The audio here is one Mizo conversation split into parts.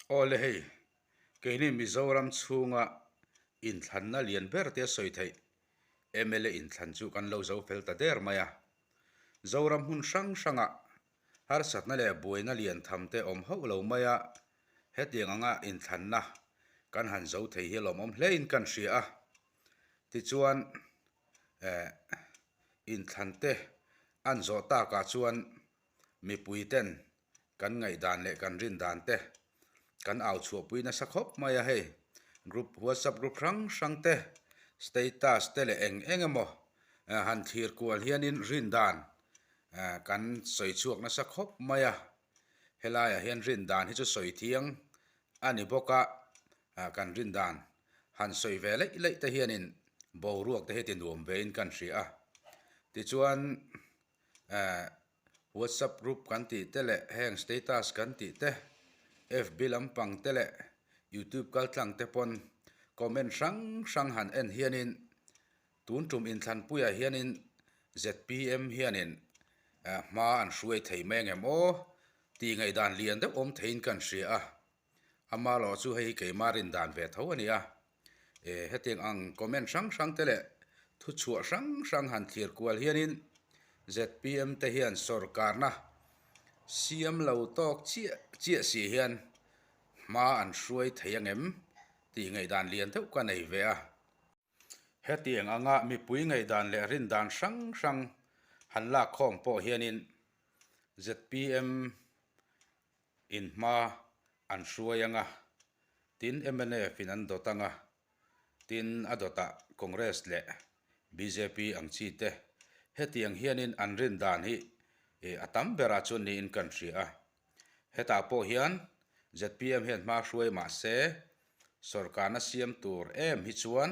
Aw le hei, keini Mizoram chhunga inthlanna lian ber te sawi theih mla inthlan chu kan lo zo fel ta der mai a. Zoram hmun hrang hrangah harsatna leh buaina lian tham te awm hauh lo mai a, hetiang anga inthlanna kan han zo thei hi lawmawm hlein kan hria a. Tichuan eh inthlan te an zawh takah chuan mipui ten kan ngaihdan leh kan rin dan te kan au chhuahpui nasa khawp mai a hei group whatsapp group hrang hrang te status te leh eng eng emaw han thlir kual hianin rin dan kan sawi chhuak nasa khawp mai a helaiah hian rin dan hi chu sawi thiang a ni bawk a kan rin dan han sawi ve laih laih te hianin boruak te hi ti nuam vein kan hria a tichuan eh whatsapp group kan tih te leh heng status kan tih te fb lampang te leh youtube kal tlang te pawn comment hrang hrang han en hianin tun tum inthlanpuiah hianin zpm hianin eh hma an hruai thei mai ang em aw tih ngaihdan lian deuh awm theiin kan hria a. Ama erawh chu hei hi keimah rin dan ve tho a ni a, eh hetiang ang comment hrang hrang te leh thuchhuah hrang hrang han thlir kual hianin zpm te hian sorkarna siam lo tawk chiah chiah si hian hma an hruai thei angem tih ngaihdan lian deuh ka nei ve a. Hetiang anga mipui ngaihdan leh rin dan hrang hrang han lak khawm pawh hianin zpm In hma an hruai ang a, tin mnf in an dawt ang a, tin a dawtah Congress leh bjp ang chi te hetiang hianin an rin dan hi a tam berah chuan niin kan hria a. Hetah pawh hian zpm hian hma hruai mah se sawrkarna siam tur em hi chuan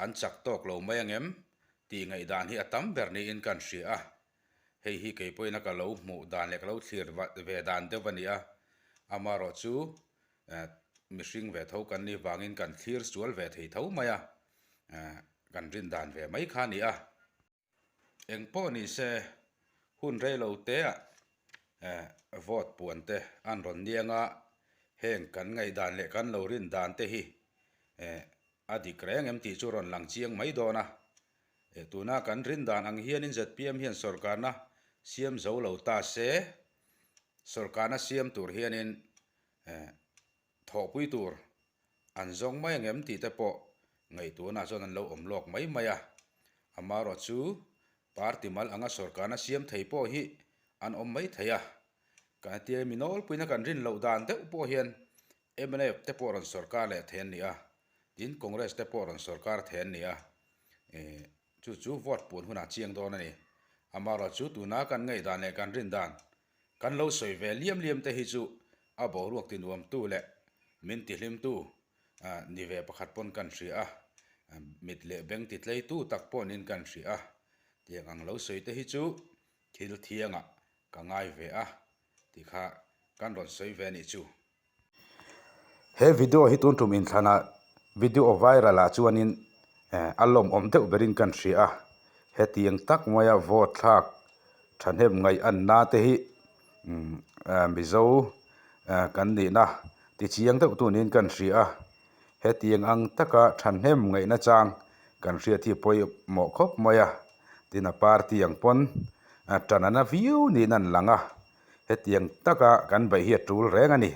an chak tawk lo mai ang em tih ngaihdan hi a tam ber niin kan hria a. Hei hi kei pawhin a ka lo hmuh dan leh ka lo thlir ve dan deuh a ni a, amaherawh chu mihring ve tho kan nih vangin kan thlir sual ve thei tho mai a, kan rin dan ve mai kha a ni a. Eng pawh ni se hun rei lo teah vote puan te an rawn niang a, heng kan ngaihdan leh kan lo rin dan te hi a dik reng em tih chu rawn lang chiang mai dawn a. Tuna kan rin dan ang hianin zpm hian sorkarna siam zo lo ta se, sorkarna siam tur hianin thawhpui tur an zawng mai ang em tih te pawh ngaihtuahna chuan an lo awm lawk mai mai a. Amaherawh chu party mal anga sorkarna siam thei pawh hi an awm mai thei a. Kan tia mi nawlpuina kan rin loh dan deuh pawh hian mnf te pawh rawn sorkar leh thei an ni a. Tin, Congress te pawh rawn sorkar thei an ni a, chu chu vote pun hunah chiang dawn a ni. Amaherawh chu tuna kan ngaihdan leh kan rin dan kan lo sawi ve liam liam te hi chu a boruak ti nuamtu leh min ti hlimtu ni ve pakhat pawn kan hria a, mit leh beng ti tleitu tak pawhin kan hria a, tiang ang lo sawi te hi chu thil thiangah ka ngai ve a tih kha kan rawn sawi ve a nih chu. He video hi tun tum inthlan ah video viral ah chuanin eh a lawmawm deuh berin kan hria a hetiang tak maia vote thlak thahnem ngaih an na te hi umm mizo eh kan nihna ti chiang deuh tu niin kan hria a hetiang ang taka thahnem ngaihna chang kan hriat hi pawimawh khawp mai a tin a party ang pawn tan a na viau niin an lang a. Hetiang taka kan beih hi a tul reng a ni.